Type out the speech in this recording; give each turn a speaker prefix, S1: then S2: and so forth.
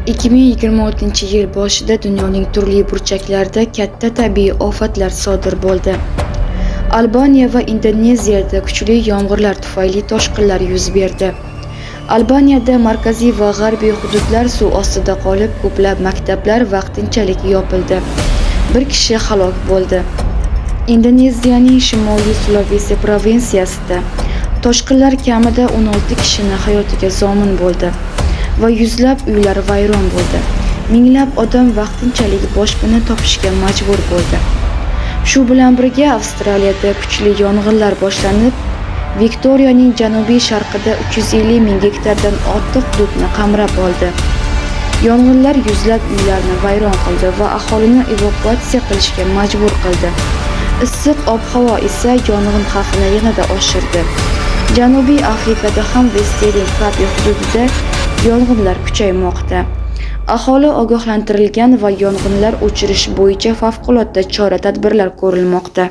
S1: 2024-yil boshida dunyoning turli burchaklarida katta tabiiy ofatlar sodir bo'ldi. Albaniya va Indoneziyada kuchli yomg'irlar tufayli toshqinlar yuz berdi. Albaniyada markaziy va g'arbiy hududlar suv ostida qolib, ko'plab maktablar vaqtinchalik yopildi. Bir kishi halok bo'ldi. Indoneziyaning Shimoliy Sulavesi provinsiyasida toshqinlar kamida 16 kishini hayotiga zomin bo'ldi va yuzlab uylar vayron bo'ldi. Minglab odam vaqtinchalik boshpana topishga majbur bo'ldi. Shu bilan birga Avstraliyada kuchli yong'inlar boshlanib, Viktoriyaning janubiy sharqida 350 ming gektardan ortiq hududni qamrab oldi. Yong'inlar yuzlab uylarni vayron qildi va aholini evakuatsiya qilishga majbur qildi. Issiq ob-havo esa yong'in xavfini yanada oshirdi. Janubiy Afrikada ham Western Cape hududida yong'inlar kuchaymoqda. Aholi ogohlantirilgan va yong'inlar o'chirish bo'yicha favqulodda chora-tadbirlar ko'rilmoqda.